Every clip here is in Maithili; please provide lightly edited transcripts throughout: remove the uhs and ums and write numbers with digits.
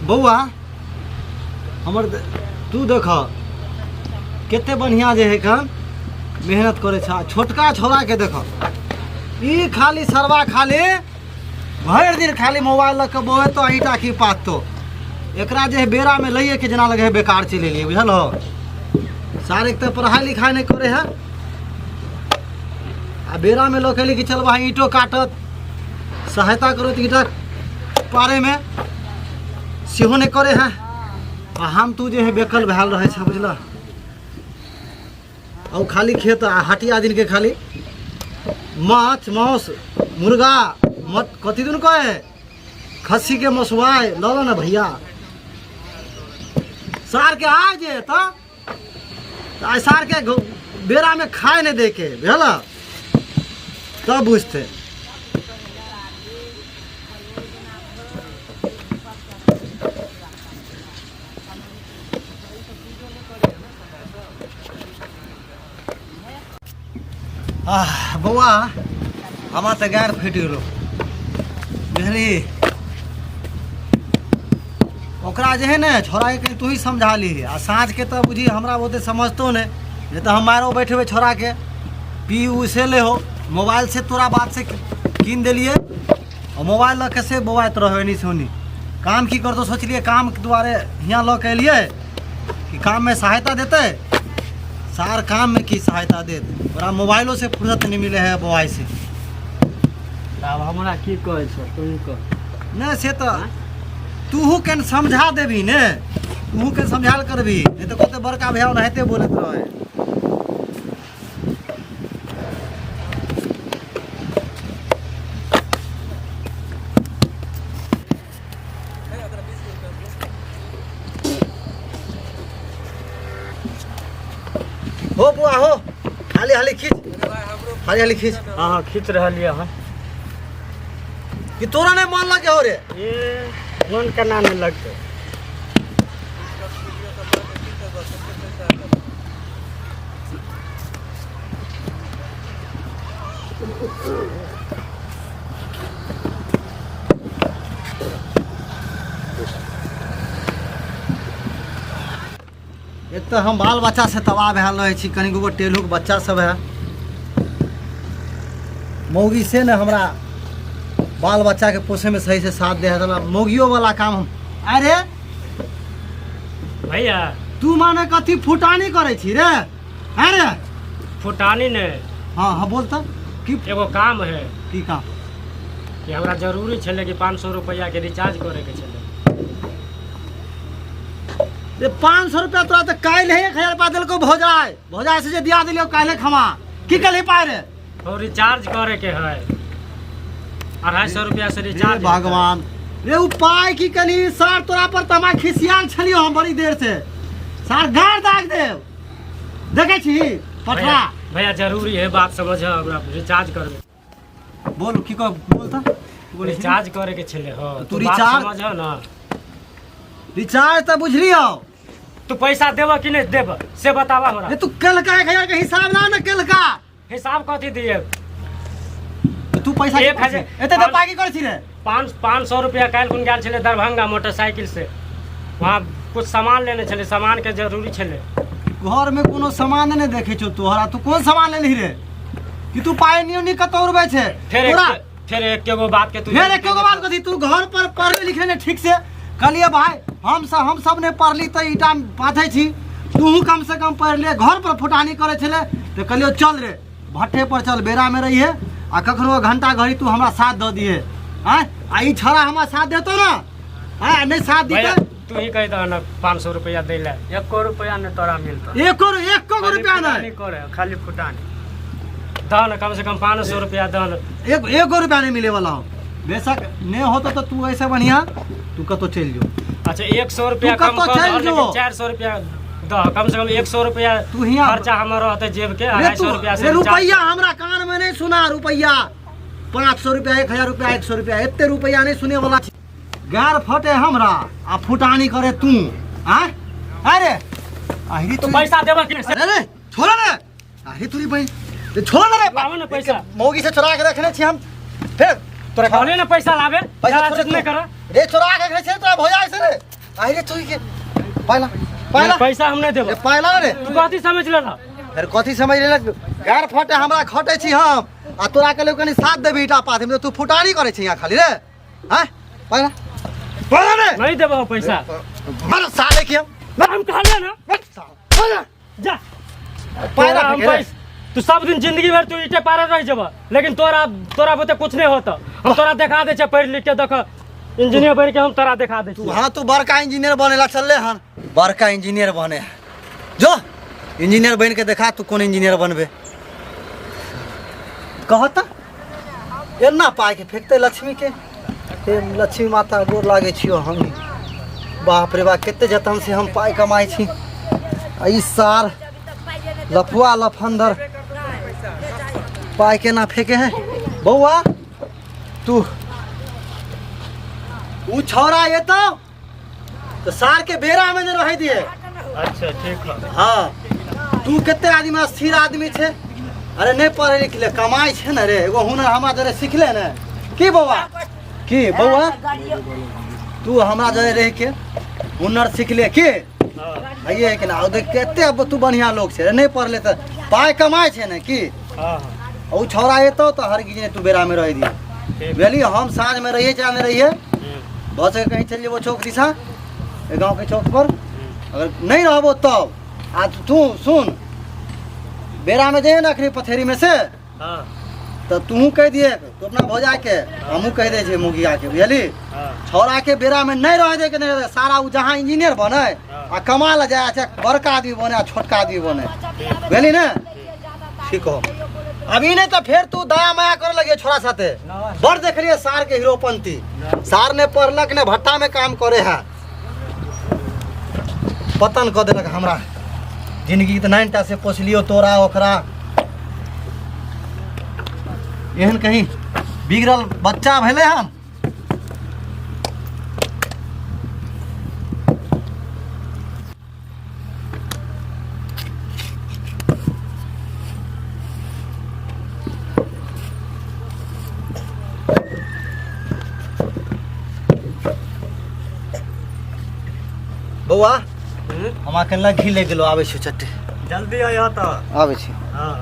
बौआ हमर तू देख कते बढ़िया जे है कन मेहनत करे छ। छोटका छोरा के देख, ई खाली सरवा खाली भरि दिन खाली मोबाइल लऽ के बोहे तो ईटा की पात तो एकरा जे है बेरा में लइए के जेना लगे है बेकार चलि एलियै, बुझल हो। सार एक तऽ पढ़ाई लिखाई नहीं करे है आ बेरा में लऽ के एलियै कि चल भाई ईंटो काटत, सहायता करत ईंटा पारे में, सेहो नहीं करे है। आ हम तू जे है बेकल भेल रहे छै, बुझल। आ खाली खेत आ हटिया दिन के खाली माछ मांस मुर्गा मत कथी दिन कहे खस्सी के मसुआए लऽ लो ना भैया। सार के आय जे तऽ आइ सार के बेरा में खाए नहीं दे के, बुझल, तब बुझते। आह बौआ हमरा तऽ गाड़ फटि गेलो, बुझली। ओकरा जे है ने छोड़ाके कनि तू ही समझा ली। आ साँझके तऽ बुझी हमरा ओते समझतो नहि, नहि तऽ हम मारो बैठेबै छोड़ाके। पी उ से ले हो मोबाइल से तोरा बात से कीन देलिए और मोबाइल लऽ के से बौआइत रहो एनी से ओनी। काम की करतो सोचलिए काम के दुआरे हियाँ लऽ के एलिए कि काम में सहायता देते। सार काम में की सहायता देत, ओकरा मोबाइलो से फुर्सत नहीं मिले है बौआइ से। आब हमरा की कहै छौ तू कह। नहीं से तऽ तूहू के समझा देबी ने, तूहू के समझाल करबी, नहीं तो कते बड़का भैया ओनाहिते बोलैत रहे। हो बुआ हो, हाली हाली खींच, हाली हाली खींच। हाँ हाँ खींच रहलियै हन। कि तोरा नहीं मन लगे हो रे? ए मन केना नहीं लगतै। एक तऽ हम बाल बच्चा से तबाह भेल रहै छी, कनि गो टेलुक बच्चा सब है, मौगी से ने हमरा बाल बच्चा के पोसे में सही से साथ दे है। मौगियो वाला काम हम अरे भैया तू माने कथी फुटानी करै छी रे? अरे फुटानी ने। हाँ हाँ बोल तऽ की एगो काम है। की काम? कि हमरा जरूरी छलै कि 500 रुपया के रिचार्ज करे के छलै। रे 500 रुपया तोरा तऽ काल्हि है 1000 रुपया देलको भौजाइ, भौजाइ से जे दिया देलियो काल्हि खमा की कलही पाइ रे? और रिचार्ज करे के है 250 रुपया से रिचार्ज। हे भगवान रे उ पाइ की कलही सार तोरा पर तऽ हमरा खिसियाल छलियो हम बड़ी देर से, सार गाड़ दाग देव देखै छी पटरा। भैया जरूरी है बात समझ, हमरा रिचार्ज करबे। बोल की कह बोल त बोल। रिचार्ज करे के छले। हां तू तू बात रिचार्ज- समझ ना। रिचार्ज त बुझलियो। तू पैसा देबऽ कि नहीं देबऽ से बतावा हमरा। रे तू कलका 1000 के हिसाब ना ना कलका। हिसाब कथी दिए? तू पैसा एक हजार- एते त पाइ की करै छी रे? 500 रुपया काल्हि कुन गेल छलै दरभंगा मोटरसाइकिल से, वहाँ कुछ सामान लेने छलै, सामान के जरूरी छलै। घर में कोनो सामान नहीं देखे छौ तोहरा, तू कोन सामान लेलही रे कि तू पाइ नियो नी कतौ उड़बै छै? फेर एक तोरा फेर एक एगो बात के तू फेर एक एगो बात कथी? तू घर पर पढ़ले लिखले ने ठीक से? कहलिए भाई हम सब ने पढ़ली तऽ ईटा पाथै छी, तूहू कम से कम पढ़ ले। घर पर फुटानी करै छलै तऽ कहलियो चल रे भट्ठे पर चल, बेरा में रहिए आ कखनो घंटा घड़ी तू हमरा साथ दऽ दिहे। आँय आ ई छड़ा हमरा साथ देतो ना? आँय नहीं साथ भैया, दीते? तू ही कहि दह ना 500 रुपया दै ला। एको रुपया नहीं तोरा मिलतो। एको गो रुपया नहीं। करे खाली फुटानी। दह ना कम से कम 500 रुपया दह ना। एको रुपया नहीं मिले वाला हो। बेशक नहीं होतो तो तू ऐसे बढ़िया तू कतो चल जो। अच्छा 100 रुपया तू कम कतौ कर चलि दह, जो। लेकिन 400 रुपया दह, कम से कम 100 रुपया तू हियां खर्चा हमर रहते जेब के, रे 250 तू रुपया से रे रिचार्ज रुपया हमरा कान में नहीं सुना, रुपया 500 रुपया 1000 रुपया 100 रुपया एते रुपया नहीं सुने वाला छी। गार फटे हमरा आ फुटानी करे तू। आँ अरे अहिरी तू पैसा देबऽ कि नहीं? अरे रे छोड़ ने अहिरी तुरी बहिन रे छोड़ ने रे। लाबे ने पैसा। मौगी से चोरा के रखने छी हम। फेर तोरा छोड़े ने पैसा लाबे। पैसा ज्यादा छोड़े जिद नहीं तो। कर। रे चोरा के रखने छी तोरा भौजाई से रे। आइ रे तोही के पाइला पाइला पैसा हम नहीं देबो ए, पाइला रे तू कथी समझ लेला फिर कथी समझ लेलक गार फटे हमरा खटे छी हम आ तोरा के लोग कनी साथ देबी ईटा पाथी में तू फुटानी करे छी यहाँ खाली रे हैं पाइला पाइला रे नहीं देबो पैसा मार साले के हम हम कहलिए ना मर साला पाइला जा पाइला तोरा हम फेंके रे। तू सब दिन जिंदगी भर तू ईटे पारा रह जेबा लेकिन तोरा तोरा बुते कुछ नहीं होता हम तोरा देखा दे छे पढ़ लिख के देख इंजीनियर बन के हम तोरा देखा दे तू हाँ तू बड़का इंजीनियर बनेला चलले हन बड़का इंजीनियर बने जो इंजीनियर बन के देखा तू कोन इंजीनियर बनबे कहता एना पाइ के फेंकते लक्ष्मी के हे लक्ष्मी माता गोर लागे छियो हम बाप रे बाप कते जतन से हम पाइ कमाइ छी आ ई सार लफुआ लफंदर पाइ केना फेंके है बौआ तू ऊ छौड़ा एतौ तो सार के बेरा में नहीं रह दिए अच्छा ठीक है हाँ तू कते आदमी स्थिर आदमी छे अरे नहीं पढ़े लिखले कमाई छे ने रे एगो हुनर हमरा जरे सिखले ने की बौआ की बौआ तू हमरा जरे रह के हुनर सिखले की आइए कि ना देख कते अब तू बढ़िया लोग छे रे नहीं पढ़ले तऽ पाइ कमाइ छे ने की हाँ ओ छौड़ा एतौ तऽ हर गिज तू बेरा में रह दिए बुझलियै हम साँझ में रहिए चाहे रहिए भऽ सके कहीं चलि जेबो चौक दिशा गाँव के चौक पर अगर नहीं रहबो तब आ तू सुन बेरा में जइहे ने अखनी पथेरी में से हाँ तऽ तूहू कहि दिहे तू अपना भौजा के हमहूँ कहि दै छियै मुगिया के बुझली हाँ छौड़ा के बेरा में नहीं रह दे के नहीं रह सारा उ जहाँ इंजीनियर बने आ कमा ल जाए चाहे बड़का आदमी बने आ छोटका आदमी बने बुझली ने ठीक हो अभी नहीं तो फिर तू दया माया करे लगिए छोरा साथे बड़ देखलिए सार के हीरोपंती सार ने पढ़लक ने भट्टा में काम करे है पतन कऽ देलक हमरा जिंदगी तऽ नाइनटा से पोसलियो तोरा ओकरा एहन कहीं बिगड़ल बच्चा भेलै हन बौआ हम अकेला घी ले गेलो आबै छी चट्टे जल्दी आइयो तऽ आबै छी हाँ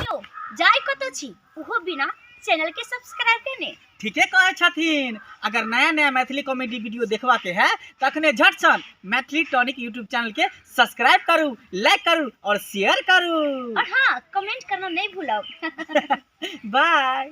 यौ जाय कतऽ छी ओहो बिना चैनल के सब्सक्राइब केने। ठीके कहै छथिन। अगर नया नया मैथिली कॉमेडी वीडियो देखबा के है तखने झटसन मैथिली टॉनिक यूट्यूब चैनल के सब्सक्राइब करू, लाइक करू और शेयर करू। और हाँ, कमेंट करना नहीं भूलब। बाय।